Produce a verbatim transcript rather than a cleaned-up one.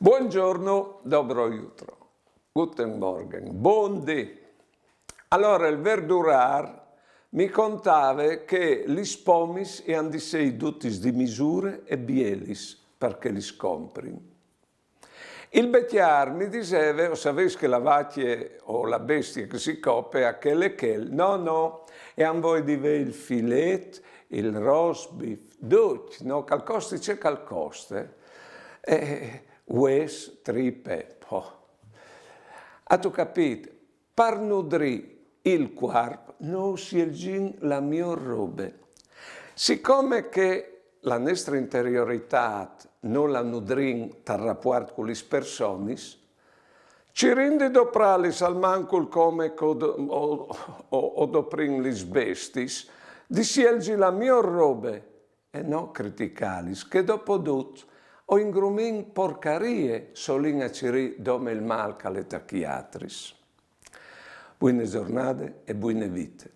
Buongiorno, dobro jutro. Guten Morgen, bon dì. Alora, il verdurar mi contave che lis pomis e àn di sei dutis di misure e bielis, parcè lis comprin. Il betiar mi diseve, o saveis che la vacje o la bestie che si cope a chel e chel, no, no, e àn voi di vei il filet, il roast beef, ducj, no, che al costi ce che al coste, e ues, tripe, po. Atu capît? Par nudrî il cuarp no sielzìn la miôr robe. Sicome che la nestre interioritât no la nudrìn tal rapuart cu lis personis, cirìn di doprâlis almancul come che o, o, o doprìn lis bestis, di sielzi la miôr robe e no criticâlis, che dopo dut o ingrumìn porcarie se o lin a cirî dome il mâl che al è ta chei altris. Buine zornade e buine vite.